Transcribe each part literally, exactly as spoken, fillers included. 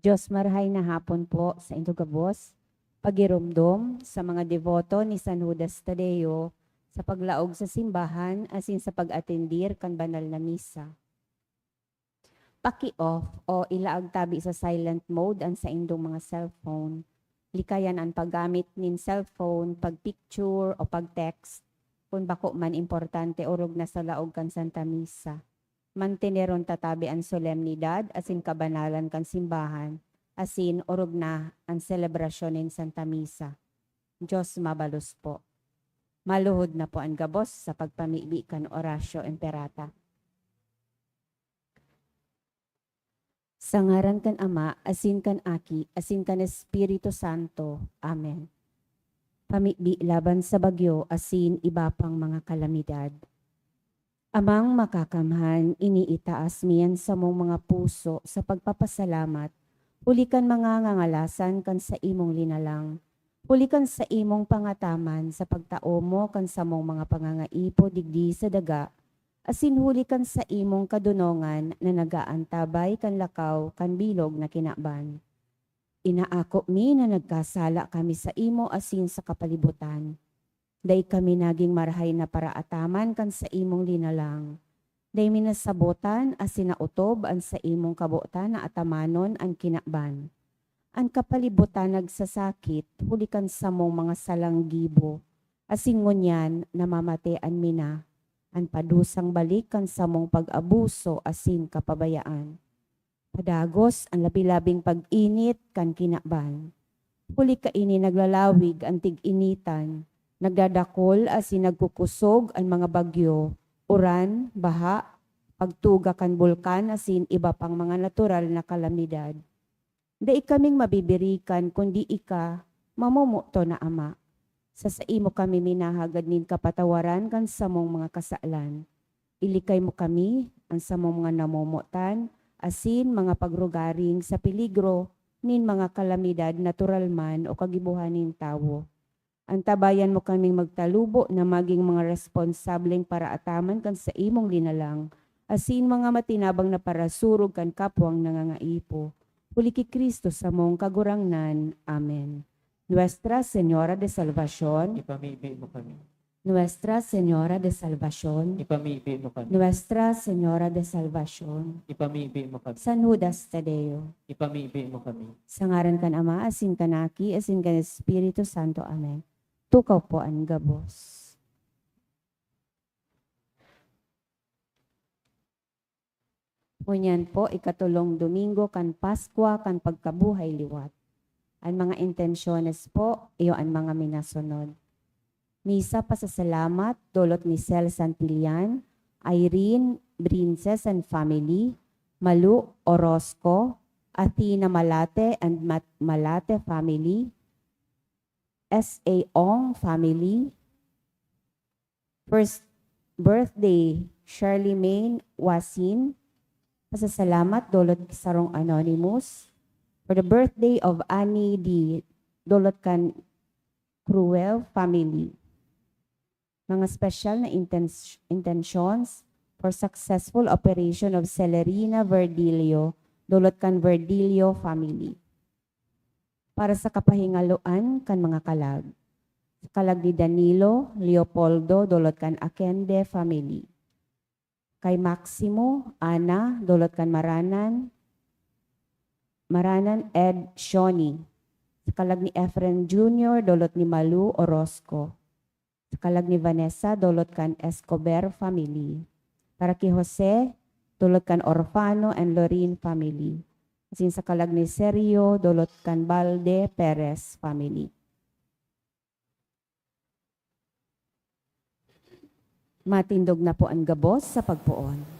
Diyos, marahay na hapon po sa indo gabos. Pagiromdom sa mga deboto ni San Judas Tadeo sa paglaog sa simbahan asin sa pag-atendir kan banal na misa. Paki-off o ilaag tabi sa silent mode an saindong mga cellphone. Likayan an paggamit nin cellphone, pag-picture o pag-text kun bako man importante orog na sa laog kan Santa Misa. Manteneron ta tabi an solemnidad asin kabanalan kan simbahan, asin orog na an selebrasyon nin Santa Misa. Diyos mabalos po. Maluhod na po an gabos sa pagpamibi kan Oratio Imperata. Sa ngaran kan Ama, asin kan Aki, asin kan Espiritu Santo. Amen. Pamibi laban sa bagyo asin iba pang mga kalamidad. Amang Makakamhan, iniitaas mi an samong mga puso sa pagpapasalamat huli kan mga ngangalasan kan saimong linalang, huli kan saimong pangataman sa pagtao mo kan samong mga pangangaipo digdi sa daga, asin huli kan saimong kadonongan na nag-aantabay kan lakaw kan bilog na kinaban. Inaako mi na nagkasala kami saimo asin sa kapalibutan. Dai kami nagin marahay na paraataman kan saimong linalang. Dai mi nasabotan asin naotob an saimong kabotan na atamanon an kinaban. An kapalibutan nagsasakit huli kan samong mga salang gibo, asin ngunyan namamatean mi na an padusang balik kan samong pag-abuso asin kapabayaan. Padagos an labi-labing pag-init kan kinaban. Huli kaini naglalawig an tig-initan, nagdadakol asin nagkukusog an mga bagyo, uran, baha, pagtuga kan bulkan asin iba pang mga natural na kalamidad. Dai kaming mabibirikan kundi ika, mamomoton na Ama. Sa saimo kami minahagad nin kapatawaran kan samong mga kasalan. Ilikay mo kami, an samong mga namomotan, asin mga pagrugaring sa peligro nin mga kalamidad natural man o kagibohan nin tawo. Antabayan mo kaming magtalubo na magin mga responsableng paraataman kan saimong linalang, asin mga matinabang na parasurog kan kapwang nangangaipo. Huli ki Cristo samong Kagurangnan. Amen. Nuestra Señora de Salvacion. Ipamibi mo kami. Nuestra Señora de Salvacion. Ipamibi mo kami. Nuestra Señora de Salvacion. Ipamibi mo kami. San Judas Tadeo. Ipamibi mo kami. Sa ngaran kan Ama, asin kan Aki, asin kan Espiritu Santo. Amen. Tukaw po an gabos. Ngunyan po, ikatolong Domingo kan Paskwa kan pagkabuhay liwat. An mga intensyones po, iyo an mga minasunod. Misa pasasalamat, dulot ni Cel Santillan, Irene Brinces and family, Malu Orozco, Athena Malate and Mat-, Malate family, S A Ong family, first birthday, Charlemagne Wasin. Pasasalamat, dulot ki sarong anonymous. For the birthday of Annie D, dulot kan Cruel family. Mga special na intens-, intentions for successful operation of Celerina Verdilio, dulot kan Verdilio family. Para sa kapahingaloan kan mga kalag. Sa kalag ni Danilo, Leopoldo, dulot kan Aquende family. Kay Maximo, Ana, dulot kan Maranan, Maranan Ed Shoni. Sa kalag ni Efren Junior, dulot ni Malu Orozco. Sa kalag ni Vanessa, dulot kan Escobar family. Para ki Jose, dulot kan Orfano and Lorin family. Asin sa kalag ni Sergio, dulot kan Balde Perez family. Matindog na po an gabos sa pagpoon.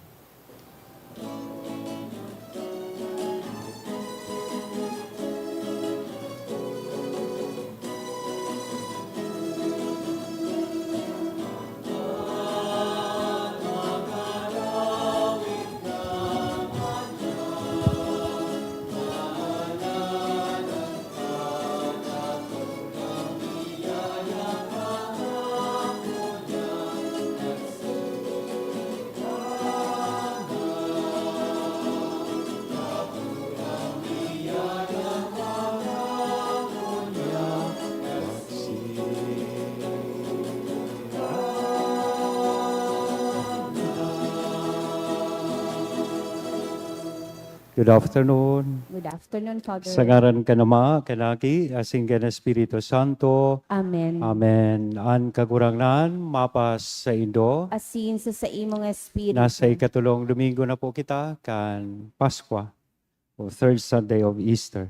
Good afternoon. Good afternoon, Father. Sa ngaran kan Ama, kan Aki, asin kan Espiritu Santo. Amen. Amen. An Kagurangnan mapasaindo. Asin sa saimong espiritu. Nasa ikatulong Domingo na po kita kan Paskwa, o third Sunday of Easter.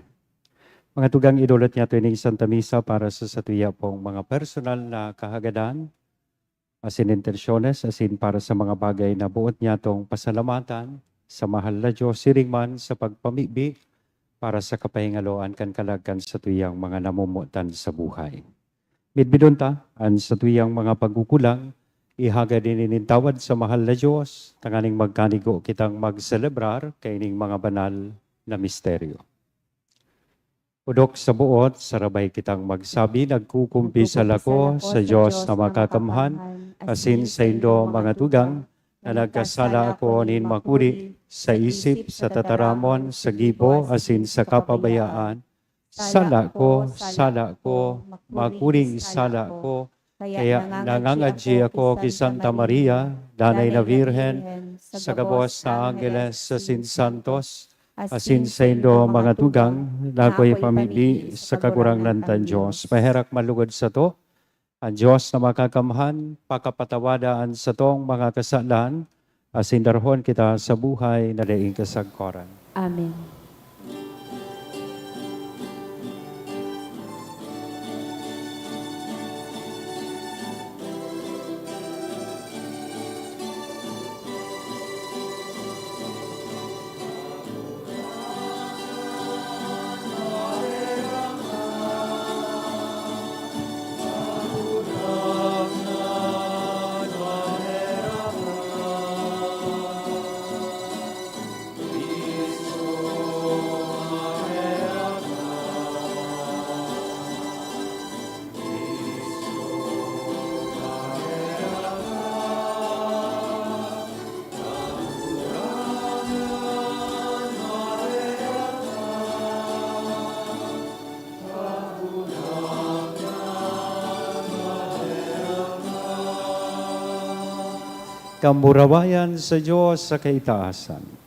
Mga tugang, idolot niyato ining Santa Misa para sa satuya pong mga personal na kahagadan, asin intensyones, asin para sa mga bagay na boot niyatong pasalamatan sa mahal na Dios, siring man sa pagpamibi para sa kapahingaloan kan kalag kan satuyang mga namomotan sa buhay. Midbidon ta an satuyang mga pagkukulang, ihagad ini nin tawad sa mahal na Dios, tanganing magkanigo kitang magselebrar kaining mga banal na misteryo. Pudok sa buot, sarabay kitang magsabi, nagkukumpisal ako sa Dios na makakamhan, asin saindo, mga tugang, na nagkasala ako nin makuri sa isip, sa tataramon, sa gibo, asin sa kapabayaan. Sala ko, sala ko, makuring sala ko. Kaya nangangadyi ako ki Santa Maria, Danay na Birhen, sa gabos na anggeles asin santos, asin saindo, mga tugang, na ako'y pamibi sa Kagurangnan tan Dios. Maherak man lugod sato, an Dios na makakamhan pakapatawada an satong mga kasalan, asin darahon kita sa buhay na daing kasagkoran. Amen. Kamurawayan sa Dios sa kaitaasan.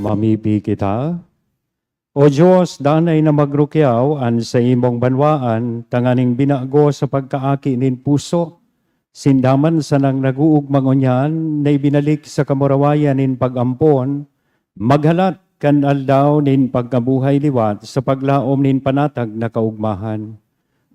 Mamibi kita. O Dios, danay na magrukyaw an saimong banwaan tanganing binago sa pagkaaki nin puso, sinda man sanang nag-oogma ngunyan na ibinalik sa kamurawayan nin pag-ampon, maghalat kan aldaw nin pagkabuhay liwat sa paglaom nin panatag na kaogmahan.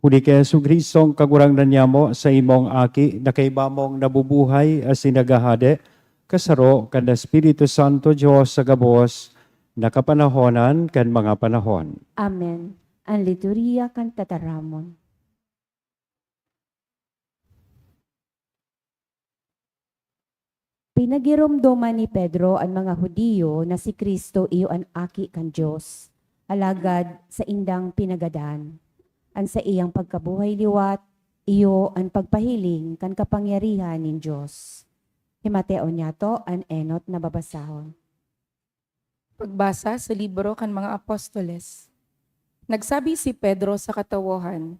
Huli ki Jesu-Cristong Kagurangnan nyamo, saimong Aki na kaiba mong nabubuhay asin naghahade, kasaro kan Espiritu Santo, Dios sa gabos na kapanahonan kan mga panahon. Amen. An liturhiya kan tataramon. Pinagiromdoman ni Pedro an mga Judio na si Cristo iyo an Aki kan Dios, alagad saindang pinagadan. An saiyang pagkabuhay liwat, iyo an pagpahiling kan kapangyarihan nin Dios. Himateon niyato an enot na babasahon. Pagbasa sa libro kan mga apostoles. Nagsabi si Pedro sa katawohan,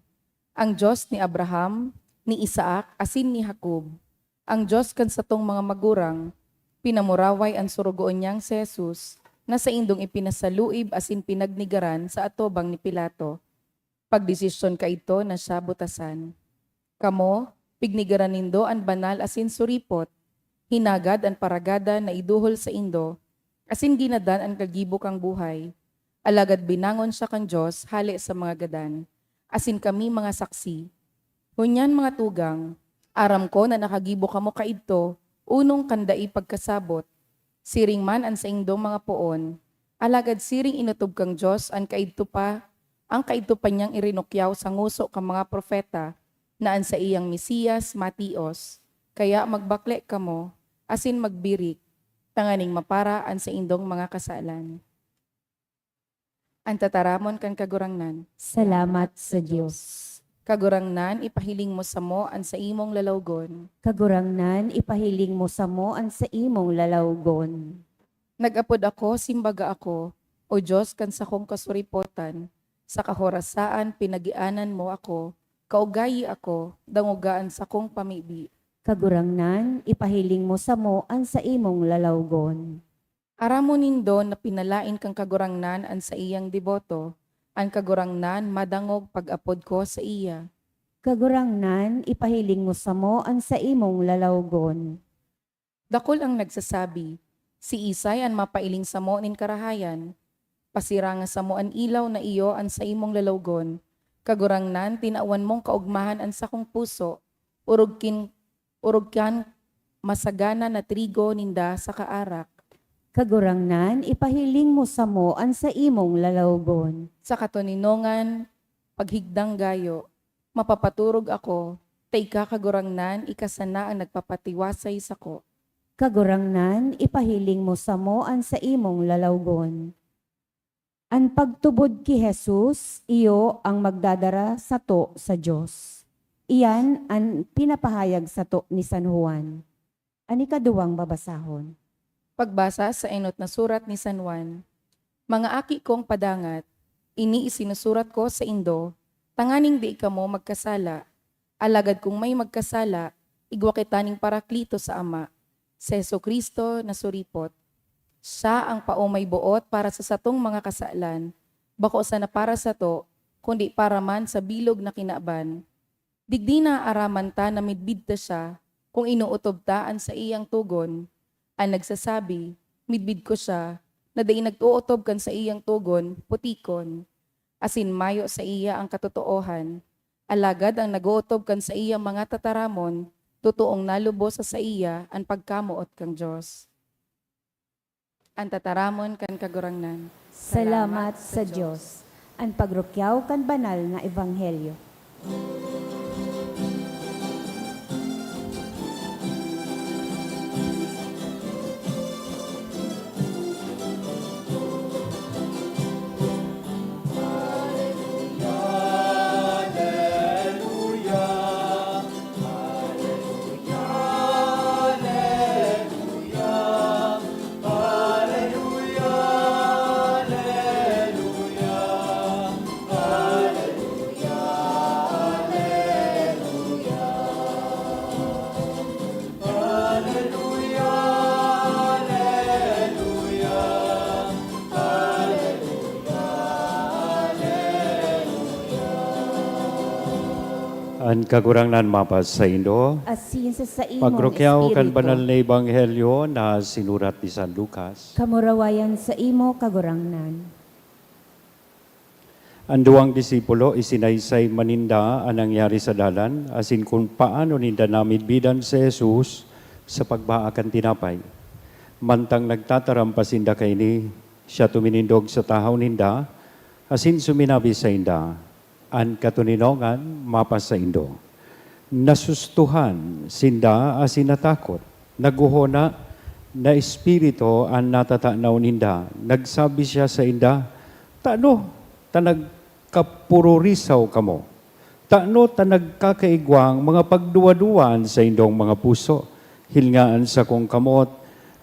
"Ang Dios ni Abraham, ni Isaac, asin ni Jacob, ang Dios kan satong mga magurang, pinamuraway an sorogoon niyang si Jesus, na saindong ipinasaluib asin pinagnegaran sa atubang ni Pilato. Pagdesisyon kaidto na siya butasan. Kamo, pignegaran nindo an banal asin suripot, hinagad an paragadan na iduhol saindo, asin ginadan an kagibo kang buhay. Alagad binangon siya kan Dios hale sa mga gadan, asin kami mga saksi. Ngunyan, mga tugang, aram ko na nakagibo kamo kaidto onong kan dai pagkasabot, siring man an saindong mga poon. Alagad siring inotob kan Dios an kaidto pa, an kaidto pa niyang irinukyaw sa ngoso kan mga propeta, na an saiyang Mesias matios. Kaya magbakle kamo asin magbirik, tanganing mapara an saindong mga kasalan." An tataramon kan Kagurangnan. Salamat sa Dios. Kagurangnan, ipahiling mo samo an saimong lalawgon. Kagurangnan, ipahiling mo samo an saimong lalawgon. Nag-apod ako, simbaga ako, O Dios kan sakong kasuripotan, sa kahorasaan pinagianan mo ako, kaugayi ako, dangoga an sakong pamibi. Kagurangnan, ipahiling mo samo an saimong lalawgon. Aramon nindo na pinalaen kan Kagurangnan an saiyang deboto, an Kagurangnan madangog pag-apod ko saiya. Kagurangnan, ipahiling mo samo an saimong lalawgon. Dakul an nagsasabi, "Siisay an mapailing samo nin karahayan? Pasiranga samo an ilaw na iyo an saimong lalawgon. Kagurangnan, tinawan mong kaogmahan an sakong puso, orog kin-, orog kan masagana na trigo ninda saka arak." Kagurangnan, ipahiling mo samo an saimong lalawgon. Sa katoninongan, paghigdang gayo, mapapatorog ako, ta ika, Kagurangnan, ika sana an nagpapatiwasay sako. Kagurangnan, ipahiling mo samo an saimong lalawgon. An pagtubod ki Jesus, iyo an magdadara sato sa Dios. Iyan an pinapahayag sato ni San Juan. An ikaduwang babasahon. Pagbasa sa enot na surat ni San Juan. Mga aki kong padangat, ini isinusurat ko saindo, tanganing dai kamo magkasala. Alagad kun may magkasala, igwa kita nin Paraklito sa Ama, si Jesu-Cristo na suripot. Siya an paomay boot para sa satong mga kasalan, bako sana para sato, kundi para man sa bilog na kinaban. Digdi naaaraman ta na midbid ta siya kun inootob ta an saiyang togon. An nagsasabi, "Midbid ko siya," na dai nag-ootob kan saiyang togon, putikon. Asin mayo saiya an katotoohan. Alagad an nag-ootob kan saiyang mga tataramon, totoong nalubos sa saiya an pagkamoot kan Dios. An tataramon kan Kagurangnan. Salamat sa Dios. An pagrukyaw kan banal na ebanghelyo. An Kagurangnan mapasaindo. Asin sa saimong Pagrukyaw kan espiritu. Banal na Ebanghelyo na sinurat ni San Lucas. Kamurawayan sa imo, Kagurangnan. An duwang disipulo, isinaysay man ninda an nangyari sa dalan, asin kun paano ninda namidbidan si Jesus sa pagbaak kan tinapay. Mantang nagtataram pa sinda kaini, siya tuminindog sa tahaw ninda, asin suminabi sainda, "An katoninongan mapasaindo." Nasustohan sinda asin natakot. Naghohona na espiritu an natatanaw ninda. Nagsabi siya sainda, "Tano ta nagkapururisaw kamo? Tano ta nagkakaigwang mga pagduwa-duwa an saindong mga puso? Hilnga an sakong kamot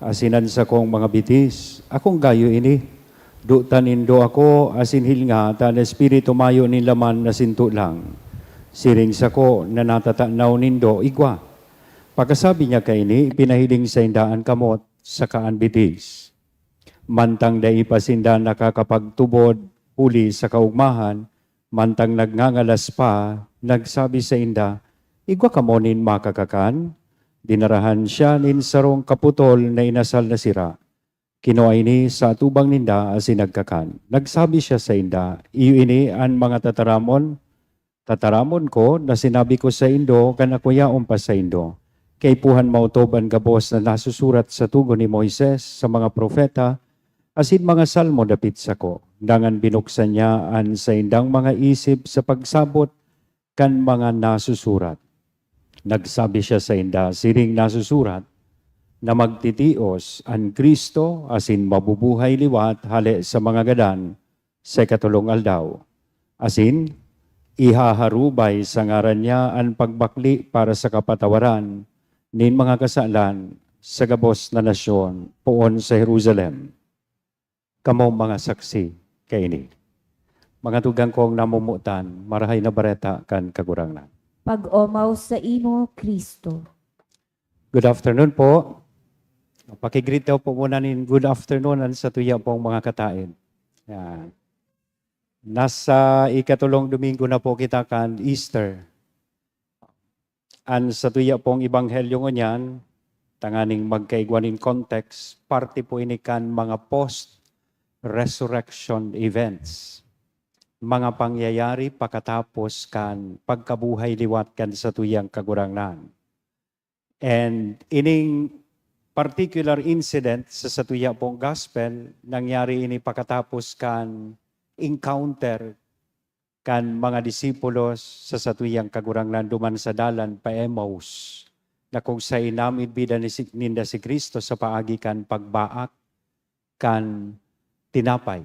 asin an sakong mga bitis. Akong gayo ini. Dotan nindo ako asin hilnga ta an espiritu mayo nin laman na sinto lang. Siring sako na natatanaw nindo igwa." Pakasabi niya kaini, ipinahiling sainda an kamot saka an bitis. Mantang dai pa sinda nakakapagtubod huli sa kaogmahan, mantang nagngangalas pa, nagsabi sainda, "Igwa kamo nin makakakan?" Dinarahan siya nin sarong kaputol na inasal na sira. Kinua ini sa atubang ninda asin nagkakan. Nagsabi siya sainda, "Iyo ini an mga tataramon, tataramon ko na sinabi ko saindo kan ako yaon pa saindo. Kaipuhan maotob an gabos na nasusurat sa tugon ni Moises, sa mga propeta, asin mga salmo dapit sako." Dangan binuksan niya an saindang mga isip sa pagsabot kan mga nasusurat. Nagsabi siya sainda, "Siring nasusurat, na magtitios an Cristo asin mabubuhay liwat hale sa mga gadan sa ikatolong aldaw. Asin, ihaharubay sa ngaran niya an pagbakle para sa kapatawaran nin mga kasalan sa gabos na nasyon poon sa Jerusalem." Kamo mga saksi kaini. Mga tugang kong namomotan, Marahay na Bareta kan Kagurangnan. Pag-omaw sa imo, Kristo. Good afternoon po. Pakigreet daw po muna nin good afternoon an satuya pong mga kataed. Yan. Nasa ikatolong Domingo na po kita kan Easter. An satuya pong ebanghelyo ngunyan, tanganing magkaigwa nin context, parte po ini kan mga post-resurrection events, mga pangyayari pakatapos kan pagkabuhay liwat kan satuyang Kagurangnan. And ining particular incident sa satuya pong gospel, nangyari ini pakatapos kan encounter kan mga disipulos sa satuyang Kagurangnan duman sa dalan pa Emmaus, na kung saen namidbidan ni si, ninda si Cristo sa paagi kan pagbaak kan tinapay.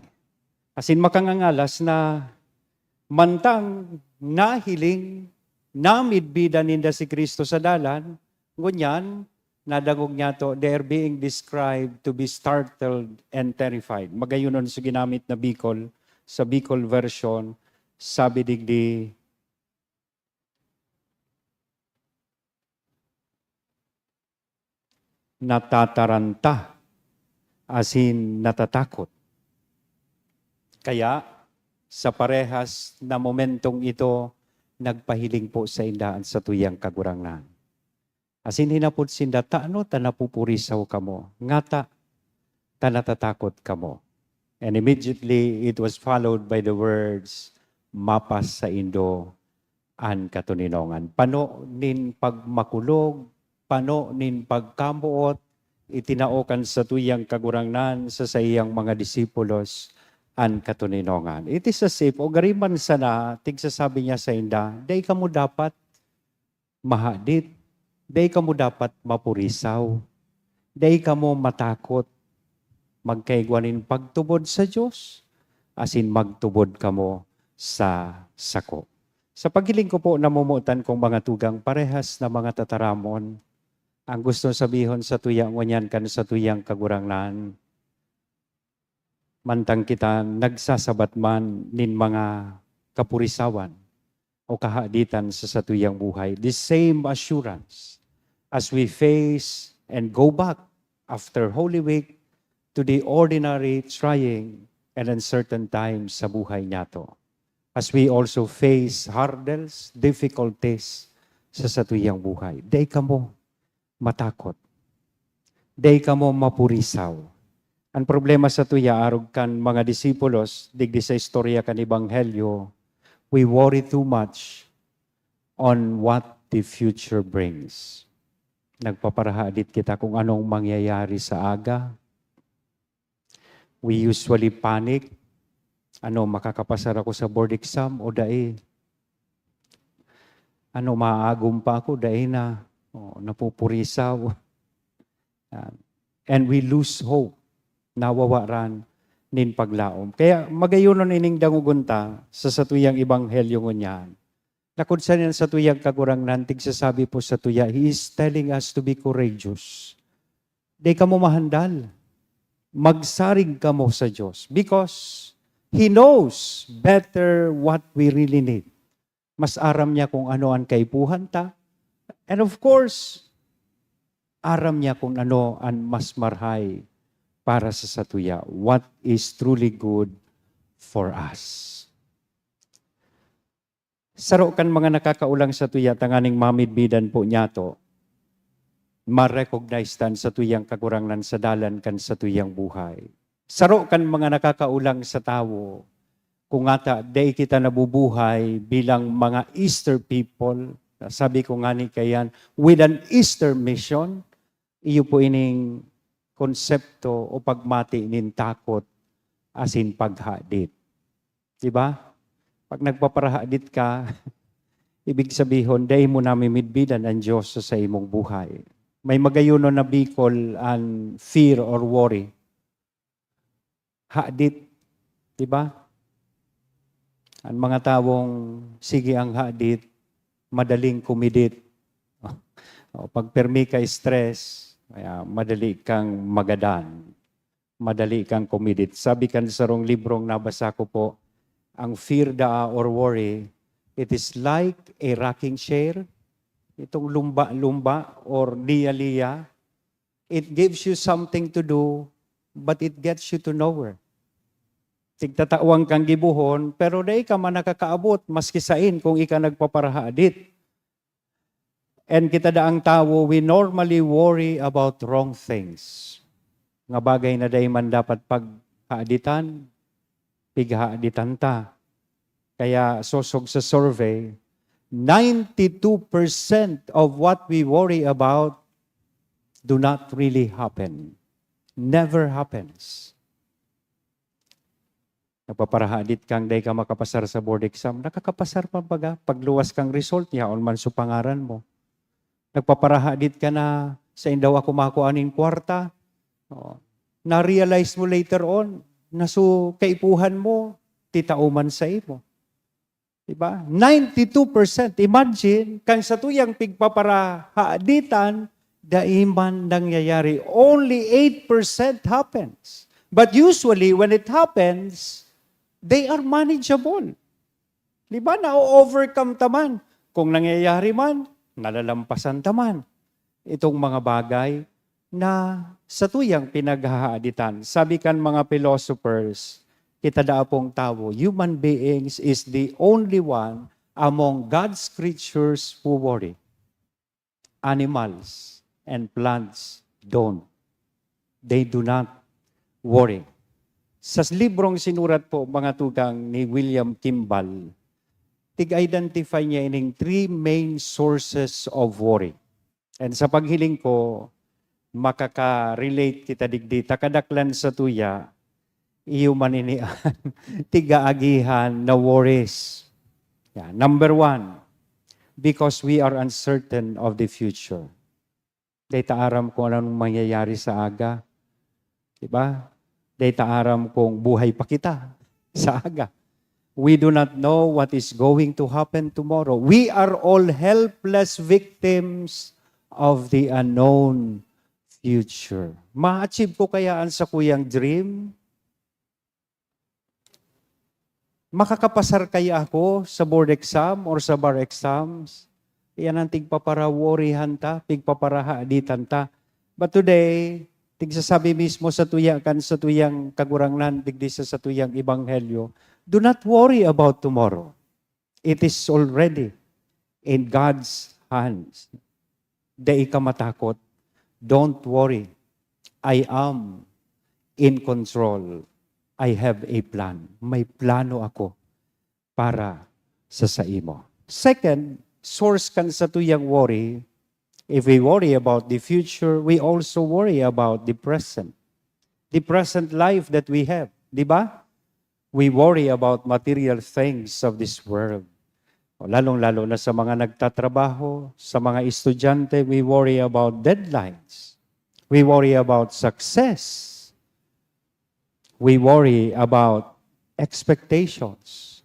Asin makangangalas na mantang nahiling, namidbidan ninda si Cristo sa dalan, ngunyan, nadangog niyato, they are being described to be startled and terrified. Magayonon sa ginamit na Bicol, sa Bicol version, sabi digdi, natataranta asin natatakot. Kaya, sa parehas na momentong ito, nagpahiling po sainda an satuyang Kagurangnan. Asin hinapot sinda, "Tano ta napupurisaw kamo? Ngata ta natatakot kamo?" And immediately, it was followed by the words, "Mapasaindo an katoninongan." Pano nin pagmakulog, pano nin pagkamoot, itinao kan satuyang Kagurangnan sa saiyang mga disipulos an katoninongan. It is as if, o gari man sana, tigsasabi niya sainda, "Dai kamo dapat mahadit, dai kamo dapat mapurisaw, dai kamo matakot. Magkaigwa nin pagtubod sa Dios, asin magtubod kamo sa sako." Sa paghiling ko po, namomotan kong mga tugang, parehas na mga tataramon. Ang gustong sabihon satuya ngunyan kan satuyang Kagurangnan, mantang kita nagsasabat man nin mga kapurisawan o kahaditan sa satuyang buhay, the same assurance as we face and go back after Holy Week to the ordinary, trying, and uncertain times sa buhay niyato. as we also face hurdles, difficulties sa satuyang buhay. Dai kamo matakot. Dai kamo mapurisaw. Ang problema satuya, arog kan mga disipulos, digdi sa istorya kan Ebanghelyo, we worry too much on what the future brings. Nagpaparahadit kita kung anong mangyayari sa aga. We usually panic. Ano, makakapasar ako sa board exam o dai? Ano, maagom pa ako? Dai na. O, napupurisaw. Yan. And we lose hope. Nawawaran nin paglaom. Kaya magayonon ining dangogon ta sa satuyang ebanghelyo ngunyan. Nakon sa satuyang Kagurangnan, tigsasabi po satuya, He is telling us to be courageous. Di kamo mahandal. Magsarig kamo sa Diyos because He knows better what we really need. Mas aram niya kung ano ang kaipuhan ta. And of course, aram niya kung ano ang mas marhay para sa satuya. What is truly good for us. Saro kan mga nakakaolang satuya tanganing mamidbidan po niyato, ma-recognize ta an satuyang Kagurangnan sa dalan kan satuyang buhay. Saro kan mga nakakaolang sa tawo, kung ngata dai kita nabubuhay bilang mga Easter people, sabi ko ngani kaiyan, with an Easter mission, iyo po ining konsepto o pagmati nin takot asin paghadit. Di ba? Pag nagpaparahadit ka, ibig sabihon, dai mo namimidbidan an Diyos sa saimong buhay. May magayonon na Bicol an fear or worry. Hadit, di ba? Ang mga tawong sige ang hadit, madaling kumidit. O, pag permi ka stress, kaya madali kang magadan. Madali kang kumidit. Sabi kan sarong librong nabasa ko po, ang fear daa or worry, it is like a rocking chair. Itong lumba-lumba or liya-liya, it gives you something to do, but it gets you to nowhere. Tigtatawan kang gibohon, pero dai ka man nakakaabot, maski sain kung ika nagpaparahadit. And kita daang tawo, we normally worry about wrong things. Nga bagay na dai man dapat paghaditan, pighahaditan ta. Kaya sosog sa survey, ninety-two percent of what we worry about do not really happen. Never happens. Nagpaparahadit kang dai ka makapasar sa board exam. Nakakapasar pa baga. Pagluwas kang result, yaon man so pangaran mo. Nagpaparahadit ka na, "Sain daw ako makua nin kwarta?" O, na-realize mo later on na so kaipuhan mo, titao man sa imo. Diba? Ninety-two percent. Imagine, kan satuyang pigpaparahaditan, dai man nangyayari. Only eight percent happens. But usually, when it happens, they are manageable. Di ba? Na-overcome ta man. Kung nangyayari man, nalalampasan ta man itong mga bagay na satuyang pinaghahaditan. Sabi kan mga philosophers, kita daa pong tawo, human beings is the only one among God's creatures who worry. Animals and plants don't. They do not worry. Sa librong sinurat po, mga tugang, ni William Kimball, tig-identify niya ining three main sources of worry. And sa paghiling ko, makaka-relate kita digdi. Ta kadaklan satuya, iyo man ini an tig-aagihan na worries. Yeah. Number one, because we are uncertain of the future. Dai ta aram kung anong mangyayari sa aga. Di ba? Dai ta aram kung buhay pa kita sa aga. We do not know what is going to happen tomorrow. We are all helpless victims of the unknown future. Ma-achieve ko kaya an sakuyang dream? Makakapasar kaya ako sa board exam or sa bar exams? Iyan ang tigpapara-worryhan ta, tigpaparahaditan ta. But today, tigsasabi mismo satuya kan satuyang Kagurangnan, digdi sa satuyang ebanghelyo, Do not worry about tomorrow. It is already in God's hands. Dai ka matakot. Don't worry. I am in control. I have a plan. May plano ako para sa saimo. Second, source kan satuyang worry. If we worry about the future, we also worry about the present. The present life that we have, di ba? We worry about material things of this world. O, lalong-lalo na sa mga nagtatrabaho, sa mga estudyante, we worry about deadlines. We worry about success. We worry about expectations.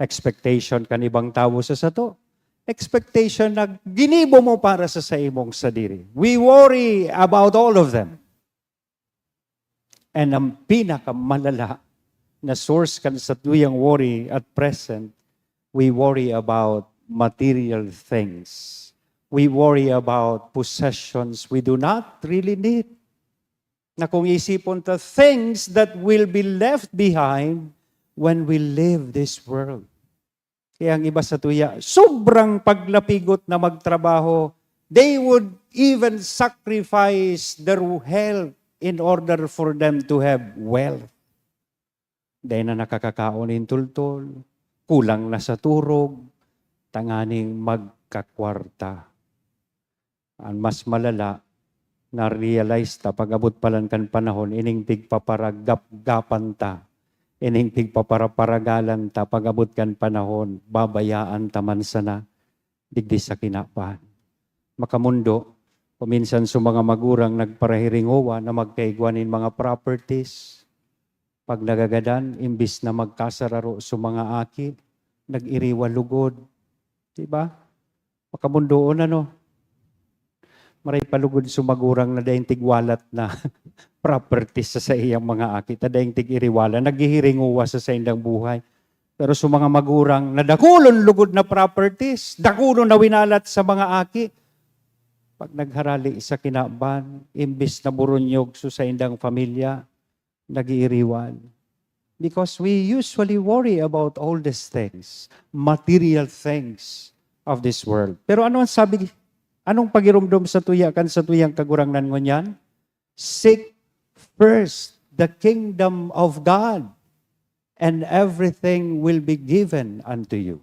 Expectation kan ibang tawo sa sato. Expectation na ginibo mo para sa saimong sadiri. We worry about all of them. And ang pinakamalala na source kan satuyang worry at present, we worry about material things. We worry about possessions we do not really need. Na kung isipon ta, things that will be left behind when we leave this world. Kaya ang iba sa tuya, sobrang paglapigot na magtrabaho, they would even sacrifice their health in order for them to have wealth. Dai na nakakakaon nin tultol, kulang na sa turog, tanganing magkakwarta. An mas malala, na-realize ta pag-abot palan kan panahon, ining pigpaparagapgapan ta, ining pigpaparaparagalan ta, pag-abot kan panahon, babayaan ta man sana digdi sa kinaban. Makamundo, paminsan sa mga magurang nagparahiringowa na magkaigwa nin mga properties. Pag nagagadan, imbis na magkasararo sa mga aki, nag-iriwa lugod. Di ba? Makamundoon, ano? Maray pa lugod sa magurang na daing tigwalat na properties sa saiyang mga aki, ta daing tig-iriwala, naghihiringowa sa saindang buhay. Pero sa mga magurang na dakulon lugod na properties, dakulon na winalat sa mga aki, pag nagharali sa kinaban, imbis na buronyog sa saindang pamilya, nag-iiriwal. Because we usually worry about all these things, material things of this world. Pero ano ang sabi, anong pagirumdom sa tuya kan sa tuyang Kagurangnan ngunyan? Seek first the kingdom of God, and everything will be given unto you.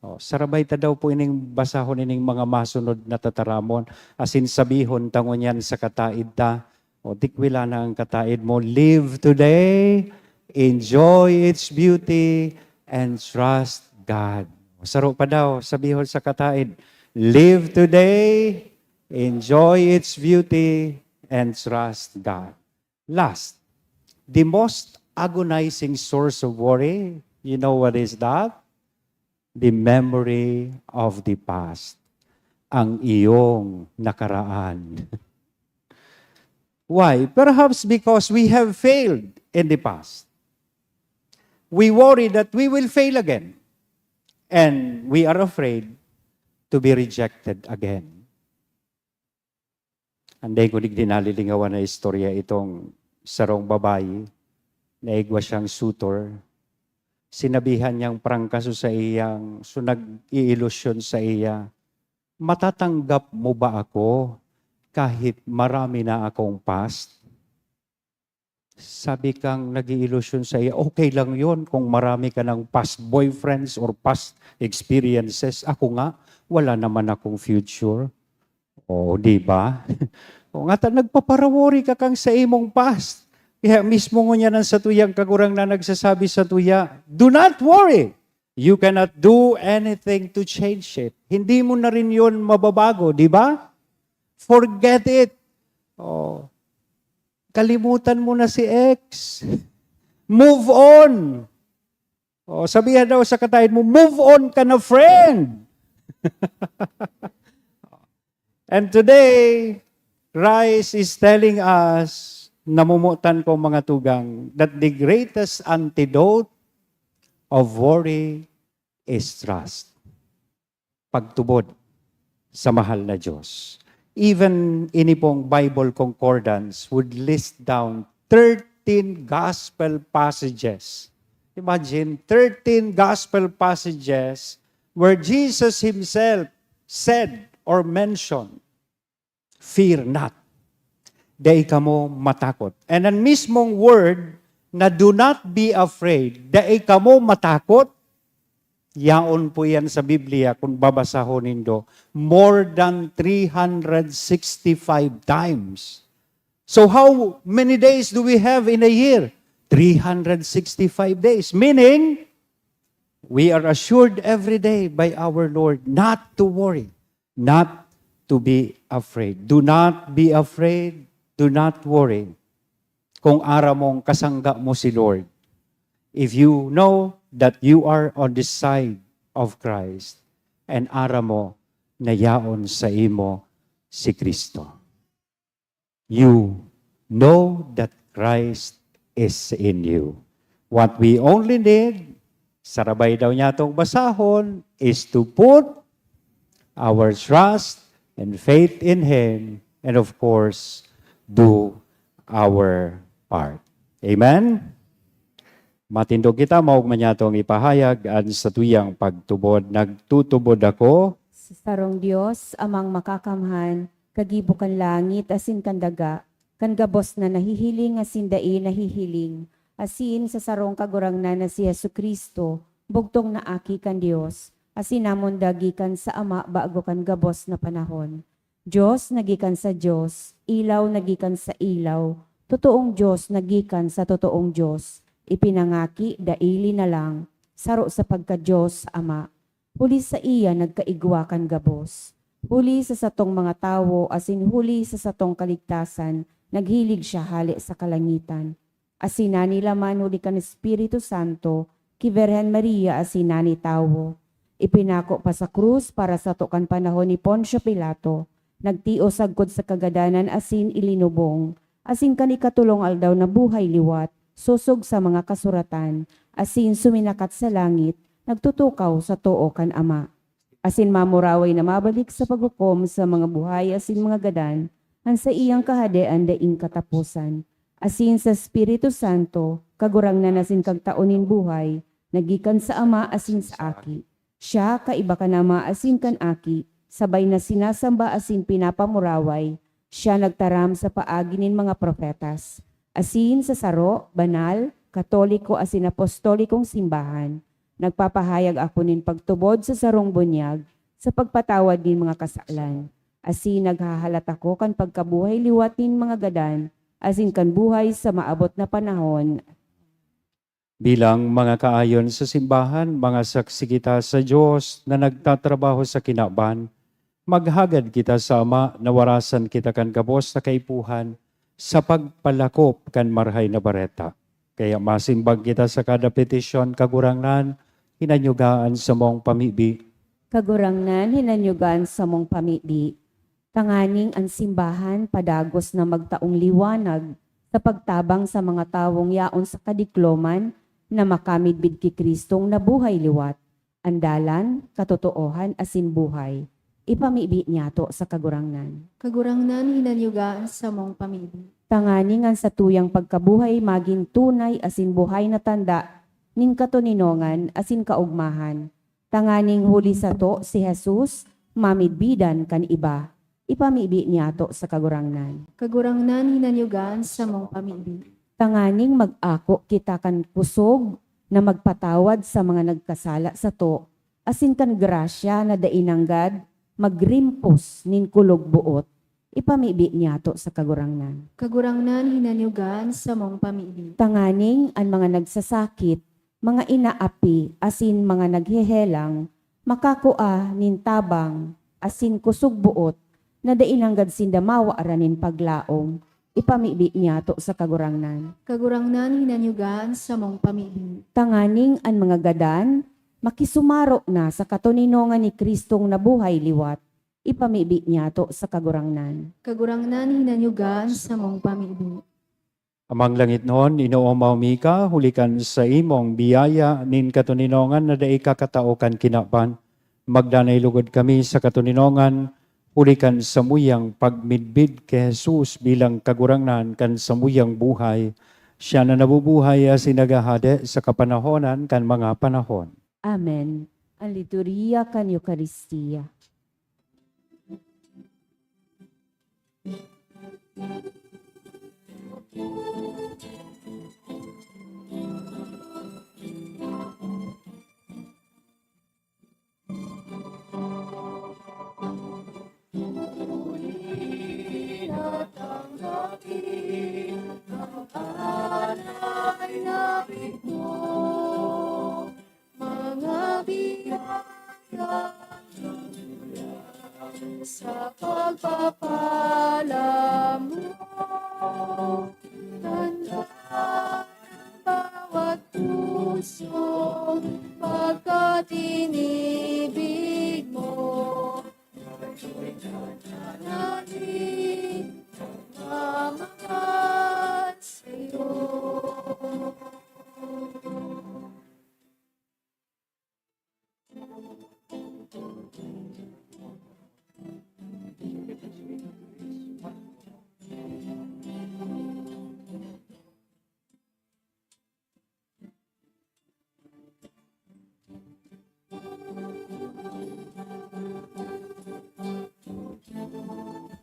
Oh, sarabay ta daw po ining basahon ining mga masunod na tataramon, asin sabihon ta ngunyan sa kataed ta, o, tikwila na ang kataed mo, "Live today, enjoy its beauty, and trust God." Saro pa daw, sabihon sa kataed, "Live today, enjoy its beauty, and trust God." Last, the most agonizing source of worry, you know what is that? The memory of the past. Ang iyong nakaraan. Why? Perhaps because we have failed in the past. We worry that we will fail again. And we are afraid to be rejected again. Anday ko digdi nalilingawan na istorya itong sarong babayi na igwa siyang suitor. Sinabihan niyang prangka so saiyang, so nag-iilusyon saiya, "Matatanggap mo ba ako kahit marami na akong past?" Sabi kang nag-iilusyon saiya, "Okay lang yon kung marami ka ng past boyfriends or past experiences. Ako nga, wala naman akong future." O, di ba? O nga ta, nagpapara-worry ka kang sa imong past. Kaya mismo ngunyan ang satuyang Kagurangnan nagsasabi sa tuya, "Do not worry. You cannot do anything to change it." Hindi mo na rin yon mababago, di ba? Forget it. Oh. Kalimutan mo na si ex. Move on. Oh, sabihan daw sa kataed mo, "Move on ka na, friend." And today, Christ is telling us, namomotan ko, mga tugang, that the greatest antidote of worry is trust. Pagtubod sa mahal na Diyos. Even ini pong Bible Concordance would list down thirteen gospel passages Imagine, thirteen gospel passages where Jesus himself said or mentioned, "Fear not." Dai kamo matakot. And ang mismong word na, "Do not be afraid," dai kamo matakot, yaon po yan sa Biblia kung babasahon nindo, more than three hundred sixty-five times. So how many days do we have in a year? Three hundred sixty-five days. Meaning, we are assured every day by our Lord not to worry, not to be afraid. Do not be afraid, do not worry. Kung aram mong kasangga mo si Lord, if you know that you are on the side of Christ, and aram mo na yaon sa imo si Kristo. You know that Christ is in you. What we only need, sarabay daw niya itong basahon, is to put our trust and faith in Him, and of course, do our part. Amen? Matindog kita, maogma niya itong ipahayag an satuyang pagtubod. Nagtutubod ako sa sarong Dios, Amang Makakamhan, kagibo kan langit asin kan daga, kan gabos na nahihiling asin dai nahihiling, asin sa sarong Kagurangnan na si Jesu-Cristo, bugtong na Aki kan Dios, asin namonda gikan sa Ama bago kan gabos na panahon. Dios na gikan sa Dios, ilaw na gikan sa ilaw, totoong Dios na gikan sa totoong Dios, ipinangaki dai linalang, saro sa pagka-Dios Ama. Huli saiya nagkaigwa kan gabos. Huli sa satong mga tawo asin huli sa satong kaligtasan, naghilig siya hale sa kalangitan. Asin nanilaman huli kan Espiritu Santo, ki Virgen Maria asin nani tawo. Ipinako pa sa krus para sato kan panahon ni Poncio Pilato. Nagtios sagkod sa kagadanan asin ilinubong. Asin kan ikatolong aldaw nabuhay liwat, sosog sa mga kasuratan, asin suminakat sa langit, nagtutukaw sa too kan Ama. Asin mamuraway na mabalik sa paghukom sa mga buhay asin mga gadan, an saiyang kahadean daing kataposan. Asin sa Espiritu Santo, Kagurangnan asin Kagtao nin buhay, na gikan sa Ama asin sa Aki. Siya, kaiba kan Ama asin kan Aki, sabay na sinasamba asin pinapamuraway, siya nagtaram sa paagi nin mga propetas. Asin sa saro, banal, katoliko asin apostolikong simbahan, nagpapahayag ako nin pagtubod sa sarong bunyag sa pagpatawad nin mga kasalan. Asin naghahalat ako kan pagkabuhay liwat nin mga gadan, asin kan buhay sa maabot na panahon. Bilang mga kaayon sa simbahan, mga saksi kita sa Dios na nagtatrabaho sa kinaban. Maghagad kita sa Ama na warasan kita kan gabos na kaipuhan sa pagpalakop kan Marahay na Bareta. Kaya masimbag kita sa kada petisyon, Kagurangnan, hinanyuga an samong pamibi. Kagurangnan, hinanyuga an samong pamibi. Tanganing an simbahan padagos na magtaong liwanag sa pagtabang sa mga tawong yaon sa kadikloman na makamidbid ki Cristong nabuhay liwat, an dalan, katotoohan asin buhay. Ipamibi niyato sa Kagurangnan. Kagurangnan, hinanyuga an samong pamibi. Tanganing an satuyang pagkabuhay magin tunay asin buhay na tanda nin katoninongan asin kaogmahan. Tanganing huli sato si Jesus, mamidbidan kan iba. Ipamibi niyato sa Kagurangnan. Kagurangnan, hinanyuga an samong pamibi. Tanganing mag-ako kita kan kusog na magpatawad sa mga nagkasala sato, asin kan grasya na dai nanggad magrimpos nin kulog boot. Ipamibi niyato sa Kagurangnan. Kagurangnan, hinanyuga an samong pamibi. Tanganing an mga nagsasakit, mga inaapi, asin mga naghehelang, makakua nin tabang asin kusog boot na dai nanggad sinda mawaran nin paglaom, ipamibi niyato sa Kagurangnan. Kagurangnan, hinanyuga an samong pamibi. Tanganing an mga gadan makisumaro na sa katoninongan ni Cristong nabuhay liwat, ipamibi niyato sa Kagurangnan. Kagurangnan, hinanyuga an samong pamibi. Amang langitnon, inoomaw mi ka, huli kan saimong biyaya nin katoninongan na dai kakatao kan kinaban. Magdanay lugod kami sa katoninongan, huli kan samuyang pagmidbid ki Jesus bilang Kagurangnan kan samuyang buhay. Siya na nabubuhay asin naghahade sa kapanahonan kan mga panahon. Amen. An liturhiya kan Eukaristia. Mga biyaya sa pagpapala mo, tanda ng bawat puso, pagkat inibig mo, ngayon at palagi, nagmamahal sa'yo.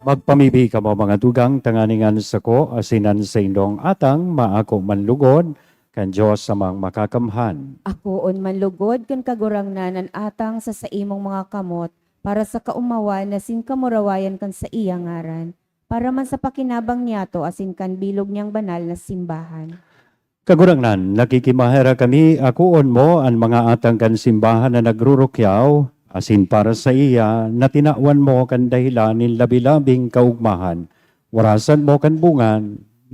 Magpamibi kamo, mga tugang, tanganing an sako asin an saindong atang maako man lugod kan Dios Amang Makakamhan. Akoon man lugod kan Kagurangnan an atang sa saimong mga kamot, para sa kaomawan asin kamurawayan kan saiyang ngaran, para man sa pakinabang niyato asin kan bilog niyang banal na simbahan. Kagurangnan, nakikimaherak kami, akoon mo an mga atang kan simbahan na nagrurukyaw, asin para saiya na tinawan mo kan dahelan nin labi-labing kaogmahan. Warasan mo kan bunga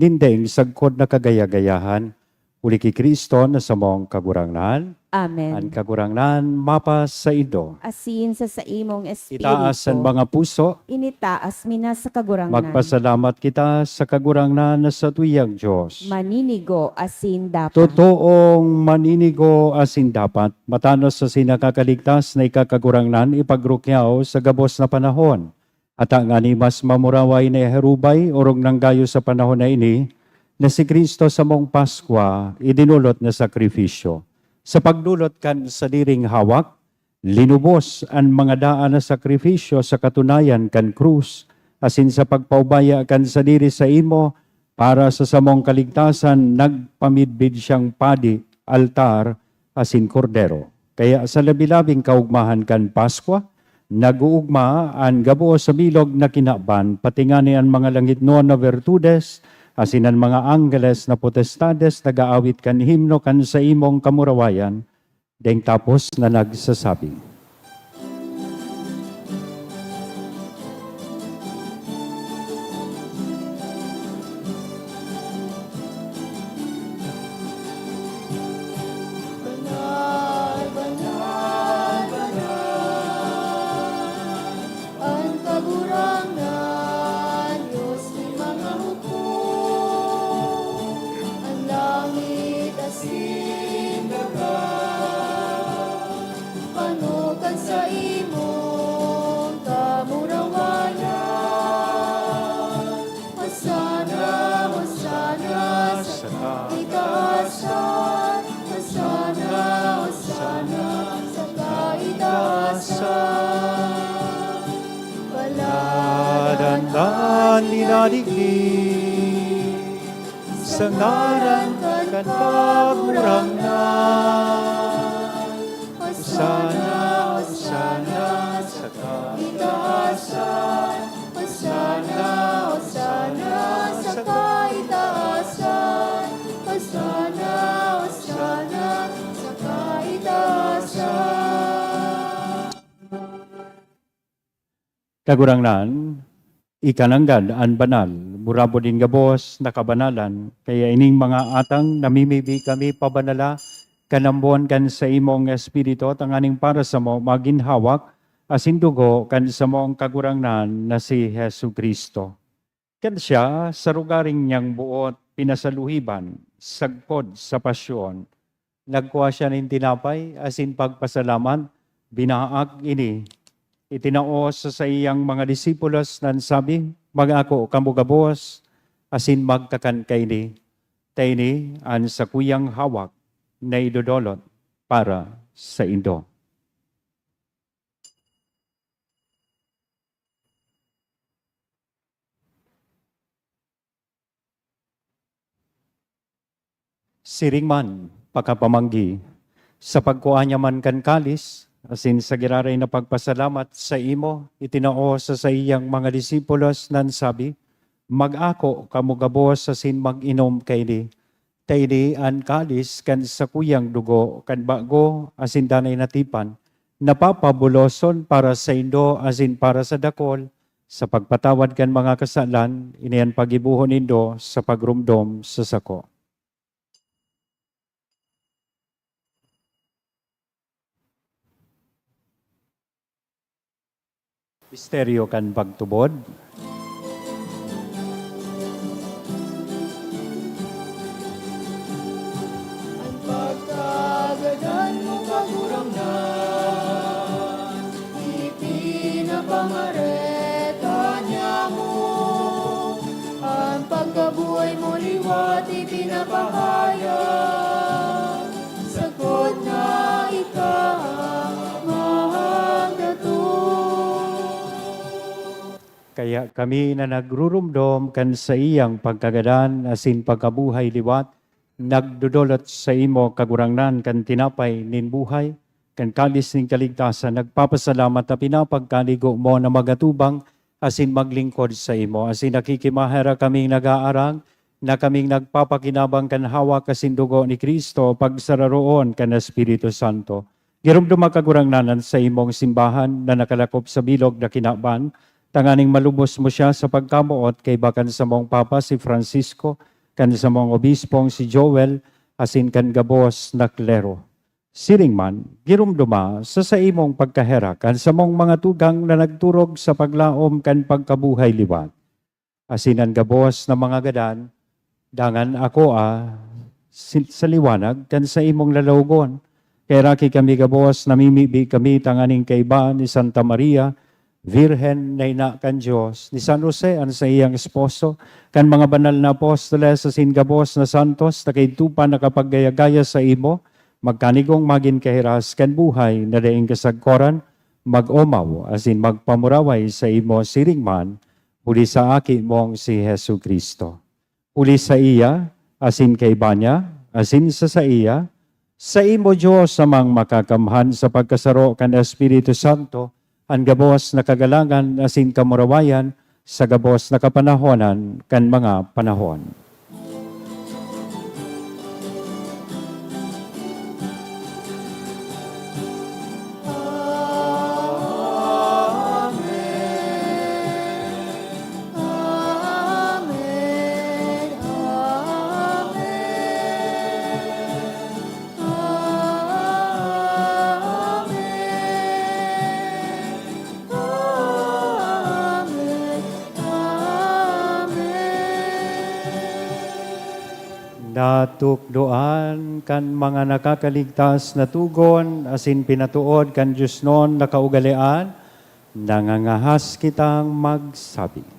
nin daing sagkod na kagaya-gayahan, huli ki Cristo na samong Kagurangnan. Amen. An Kagurangnan mapasaindo. Asin sa saimong espiritu. Itaas an mga puso. Initaas mi na sa Kagurangnan. Magpasalamat kita sa Kagurangnan na satuyang Dios. Maninigo asin dapat. Totoong maninigo asin dapat. Matanos asin nakakaligtas na ika, Kagurangnan, ipagrukyaw sa gabos na panahon. Ata ngani mas mamuraway na iharubay, orog nang gayo sa panahon na ini, na si Cristo samong Paskwa, idinolot na sakrifisyo. Sa pagdolot kan sadiring hawak, linubos an mga daan na sakrifisyo sa katunayan kan krus, asin sa pagpaubaya kan sadiri saimo para sa samong kaligtasan, nagpamidbid siyang padi, altar, asin kordero. Kaya sa labi-labing kaogmahan kan Paskwa, nag-oogma an gabos sa bilog na kinaban, pati ngani an mga langitnon na bertudes, asin an mga anggeles na potestades nag-aawit kan himno kan saimong kamurawayan, daing tapos na nagsasabi, "Banal, banal, banal, an Kagurangnan, Dios nin mga hukom. An langit asin daga, pano kan saimong kamurawayan. Hosana, Hosana sa kaitaasan. Hosana, Hosana sa kaitaasan. Palad an dinadigdi sa ngaran kan Kagurangnan. Hosana, Hosana sa kaitaasan. Hosana, Hosana sa kaitaasan. Hosana, Hosana sa kaitaasan." Kagurangnan, ika nanggad an banal, burabod nin gabos na kabanalan, kaya ining mga atang namimibi kami pabanala kan ambon kan saimong Espiritu, tanganing para samo magin hawak asin dugo kan samong Kagurangnan na si Jesu-Cristo. Kan siya, sa rogaring niyang boot pinasaluhiban, sagkod sa pasyon, nagkua siya nin tinapay asin pagpasalamat, binaak ini, itinao sa saiyang mga disipulos, nan sabi, "Mag-ako kamo gabos asin magkakan kaini. Ta ini an sakuyang hawak na idodolot para saindo. Siring man, pakapamanggi, sa pagkua niya man kan kalis, asin sa giraray na pagpasalamat sa imo, itinao sa saiyang mga disipulos nan sabi, "Mag-ako kamo gabos asin mag-inom kaini. Ta ini an kalis kan sakuyang dugo kan bago asin danay na tipan, na papabuloson para saindo asin para sa dakol sa pagpatawad kan mga kasalan. Ini an paggibohon nindo sa pagromdom sa sako." Misteryo kan pagtubod. An pagkagadan mo, Kagurangnan, ipinapamareta niamo. An pagkabuhay mo liwat ipinapahayag, sagkod na ika mahagdaton. Kaya kami na nagrurumdom kan saiyang pagkagadan asin pagkabuhay liwat, nagdodolot saimo, Kagurangnan, kan tinapay nin buhay, kan kalis nin kaligtasan, nagpapasalamat ta pinapagkaligo mo na magatubang asin maglingkod saimo, asin nakikimaherak kaming nag-aarang na kaming nagpapakinabang kan hawak asin dugo ni Cristo, pagsararoon kan Espiritu Santo. Giromdoma, Kagurangnan, an saimong simbahan na nakalakop sa bilog na kinaban, tanganing malubos mo siya sa pagkamoot kaiba kan samong Papa si Francisco, kan samong Obispong si Joel, asin kan gabos na klero. Siring man, giromdoma sa saimong pagkaherak an samong mga tugang na nagturog sa paglaom kan pagkabuhay liwat. Asin an gabos na mga gadan, dangan ako, ah, si-, sa liwanag kan saimong lalawogon. Kaheraki kami gabos, namimibi kami tanganing kaiba ni Santa Maria, Birhen na ina kan Dios, ni San Jose an saiyang esposo, kan mga banal na apostoles asin gabos na santos na kaidto pa nakapaggaya-gaya saimo, magkanigong magin kahiras kan buhay na daing kasagkoran, mag-omaw asin magpamuraway saimo siring man, huli sa Aki mong si Jesu-Cristo. Huli saiya, asin kaiba niya, asin sa saiya, saimo, Dios Amang Makakamhan, sa pagkasaro kan Espiritu Santo, an gabos na kagalangan asin kamurawayan sa gabos na kapanahonan kan mga panahon. Amen. Amen. Amen. Amen. Amen. Natukdoan kan mga nakakaligtas na tugon asin pinatood kan diosnon na kaugalean, nangangahas kitang magsabi.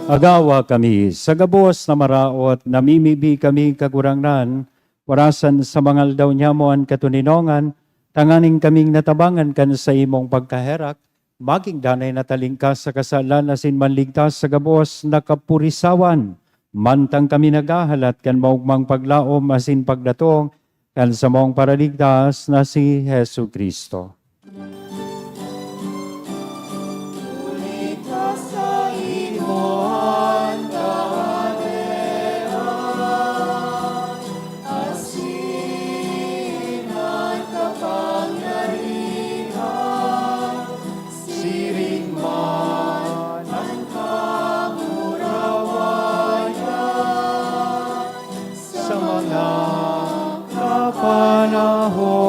Agawa kami sa gabos na maraot, namimibi kami, Kagurangnan, warasan sa mga aldaw nyamo an katoninongan, tanganing kaming natabangan kan saimong pagkaherak, maging danay na talingkas sa kasalan asin manligtas sa gabos na kapurisawan, mantang kami naghahalat kan maogmang paglaom asin pagdatong kan samong Paraligtas na si Jesu-Cristo. Huli ta sa imo an kahadean, asin an kapangyarihan, siring man an kamurawayan, sa mga kapanahonan.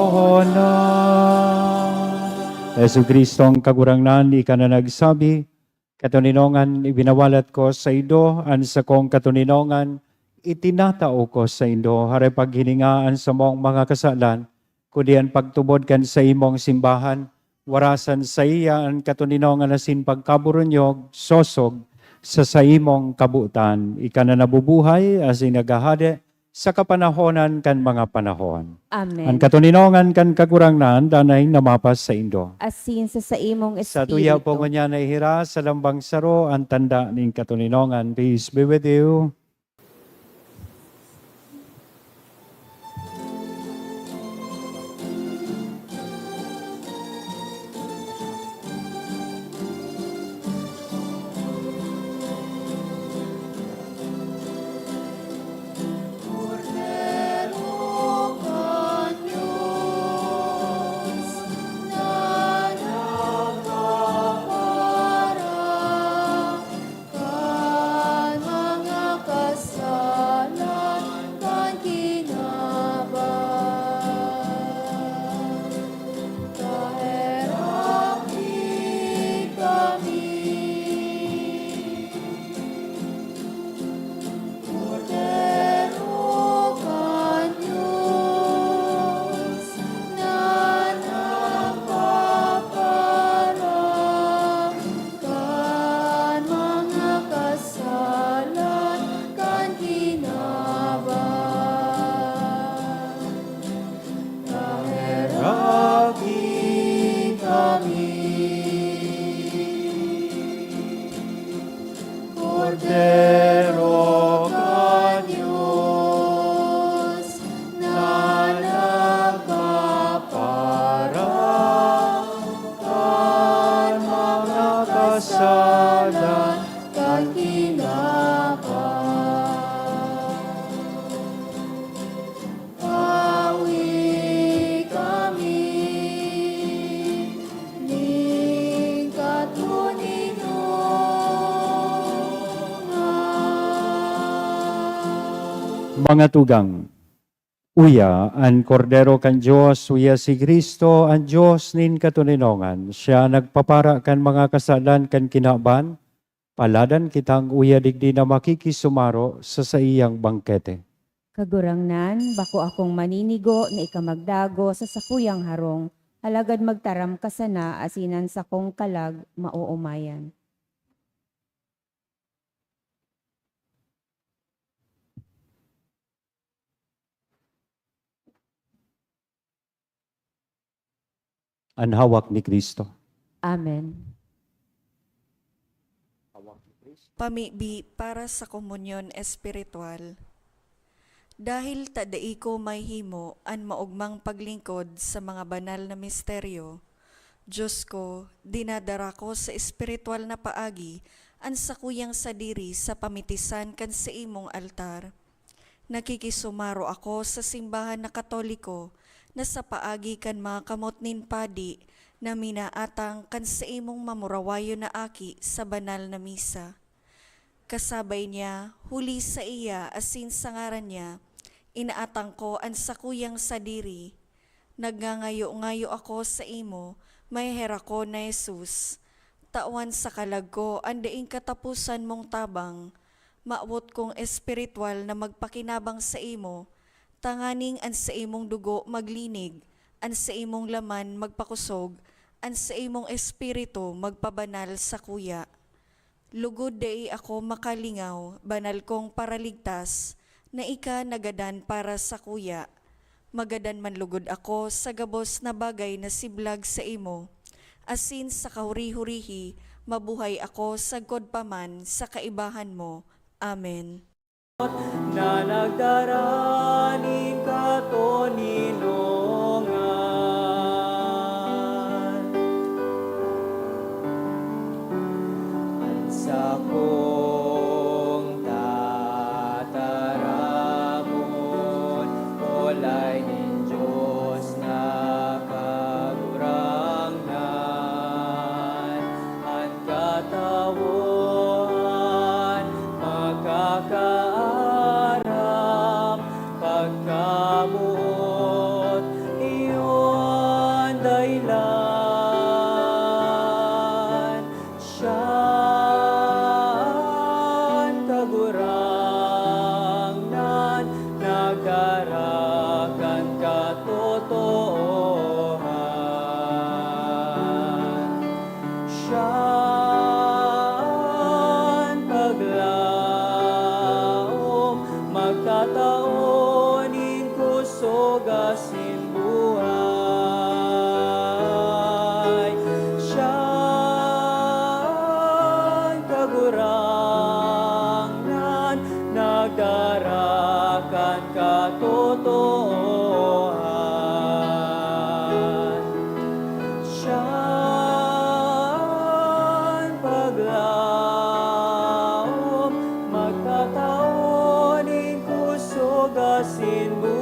Jesu-Cristo, ang Kagurangnan, ika na nagsabi, "Katoninongan, ibinawalat ko saindo an sakong katoninongan, itinatao ko saindo, hare paghilinga an samong mga kasalan, kundi an pagtubod kan saimong simbahan, warasan saiya an katoninongan asin pagkaburunyog, sosog sa saimong kabotan. Ika na nabubuhay asin naghahade sa kapanahonan kan mga panahon." Amen. An katoninongan kan Kagurangnan danay na mapas saindo. Asin sa saimong Sa tuya espiritu. po ngunyan na ihiras sa lambang saro an tanda nin katoninongan. Peace be with you. Kan mga kasalan kan kinaban, kaheraki kami. Kordero kan Dios na nagpaparang kan mga kasalan kan kinaban, kaheraki kami. Kordero kan Dios na nagpaparang kan mga kasalan kan kinaban, pawi kami nin katoninongan. Mga tugang, uya an Kordero kan Dios, uya si Cristo, an Dios nin katoninongan. Siya nagpapara kan mga kasalan kan kinaban. Paladan kitang uya digdi na makikisumaro sa saiyang bangkete. Kagurangnan, bako akong maninigo na ika magdago sa sakuyang harong, alagad magtaram ka sana asin an sakong kalag maoomayan. An hawak ni Cristo. Amen. Pamibi para sa komunyon espiritual. Dahil ta dai ko mahimo an maogmang paglingkod sa mga banal na misteryo, Dios ko, dinadara ko sa espiritual na paagi an sakuyang sadiri sa pamitisan kan saimong altar. Nakikisumaro ako sa simbahan na Katoliko na sa paagi kan mga kamot nin padi na minaatang kan saimong mamurawayon na aki sa banal na misa. Kasabay niya, huli saiya asin sa ngaran niya, inaatang ko an sakuyang sadiri. Nagngangayo-ngayo ako saimo, maheherakon na Jesus. Tawan sa kalag ko an daing kataposan mong tabang. Mawot kong espiritual na magpakinabang saimo, tanganing an saimong dugo maglinig, an saimong laman magpakosog, an saimong espiritu magpabanal sakuya. Lugod dai ako makalingaw, banal kong Paraligtas, na ika nagadan para sakuya. Magadan man lugod ako sa gabos na bagay na siblag saimo, asin sa kahuri-hurihi, mabuhay ako sagkod pa man sa kaibahan mo. Amen. Na nagdara nin katoninongan. An sakong tataramon, olay nin Dios na Kagurangnan. An katawohan makakaaram pagkaboot, iyo an dahilan. Siya an Kagurangnan, nagdara kan katotoohan. Siya an paglaom, magtatao nin kusog asin buhay. Siya an Kagurangnan, nagdara kan katotoohan. Siya an paglaom, magtatao nin kusog asin buhay.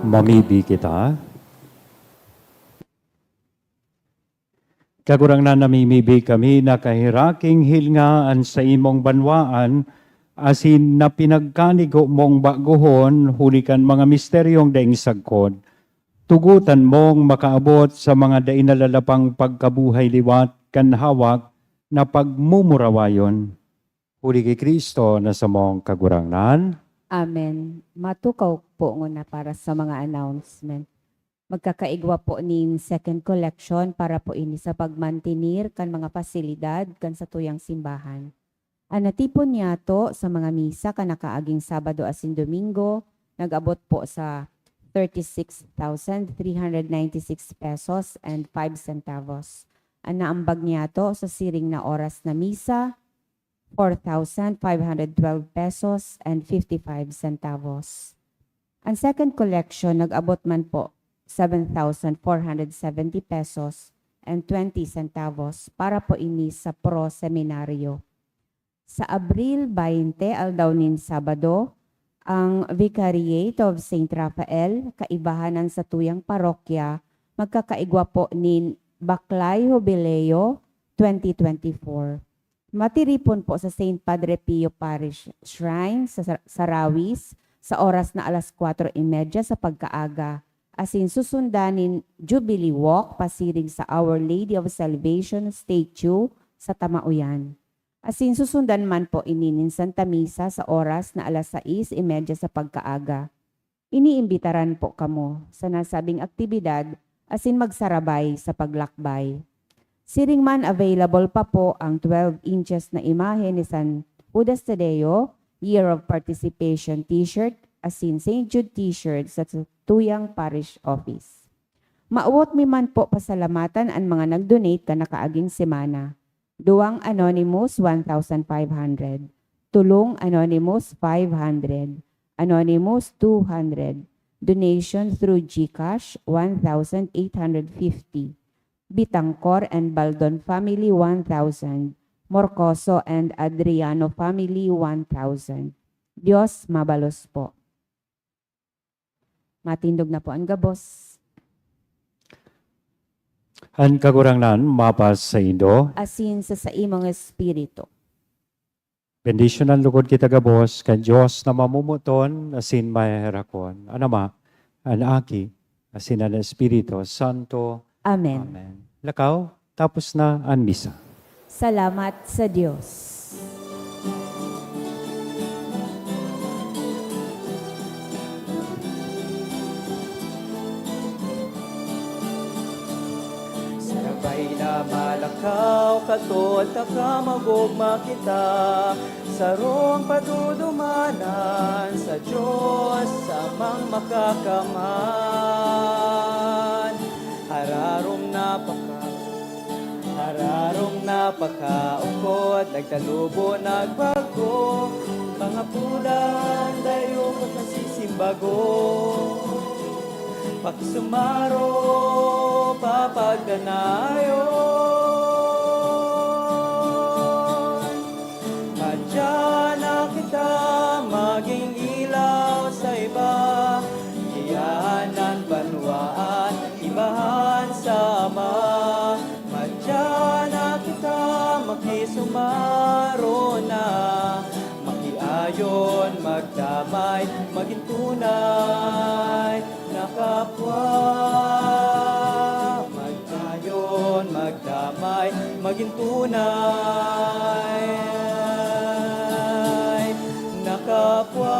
Mamibi kita. Kagurangnan, namimibi kami na kahiraking hilnga an saimong banwaan, asin na pinagkanigo mong bagohon huli kan mga misteryong daing sagkod. Tugotan mong makaabot sa mga dai nalalapang pagkabuhay liwat kan hawak na pagmumurawayon. Huli ki Cristo na samong Kagurangnan. Amen. Matukaw po nguna para sa mga announcement. Magkakaigwa po nin second collection para po ini sa pagmantenir kan mga pasilidad kan satuyang simbahan. An natipon niyato sa mga misa kan nakaaging Sabado asin Domingo nag-abot po sa thirty-six thousand three hundred ninety-six pesos and five centavos. An naambag niyato sa siring na oras na misa, four thousand five hundred twelve pesos and fifty-five centavos. An second collection nag-abot man po seven thousand four hundred seventy pesos and twenty centavos para po ini sa Pro Seminario. Sa Abril twenty, aldaw nin Sabado, ang Vicariate of Saint Raphael, kaibahan an satuyang parokya, magkakaigwa po nin Baklay Jubileo twenty twenty-four. Matiripon po sa Saint Padre Pio Parish Shrine sa Sa-, Sarawis sa oras na alas kwatro y medya sa pagkaaga, asin susundan nin Jubilee Walk pasiring sa Our Lady of Salvation statue sa Tamaoyan. Asin susundan man po ini nin Santa Misa sa oras na alas sais y medya sa pagkaaga. Iniimbitaran po kamo sa nasabing aktibidad asin magsarabay sa paglakbay. Siring man, available pa po ang twelve inches na imahe ni San Judas Tadeo, Year of Participation T-shirt, asin Saint Jude T-shirt sa tuyang parish office. Mawot mi man po pasalamatan an mga nag-donate kan nakaaging semana. Duwang anonymous, one thousand five hundred. Tulong anonymous, five hundred. Anonymous, two hundred. Donation through GCash, one thousand eight hundred fifty. Bitangcor and Baldon family, one thousand. Morcoso and Adriano family, one thousand. Dios mabalos po. Matindog na po an gabos. An Kagurangnan mapasaindo. Asin sa saimong espiritu. Bendisyonan logod kita gabos kan Dios na mamumuton asin maheherakon, an Ama, an Aki, asin an Espiritu Santo. Amen. Amen. Lakaw, tapos na an misa. Salamat sa Dios. Sabay na malakaw, kato ta ka mag-ogma kita, sarong padudumanan sa Dios Amang Makakamhan. Hararom na paka, hararom na pakaukod, nagtalubo, nagbago, mga pulan, dayo ko nasisimbago. Pakisumaro, papagdanayon. Madya na kita maging ilaw sa iba, giyahan an banwaan, ibahan sa Ama. Madya na kita makisumaro na, makiayon, magdamay, magin tunay na kapwa. Magkayon, magdamay, magin tunay na kapwa.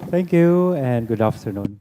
Thank you and good afternoon.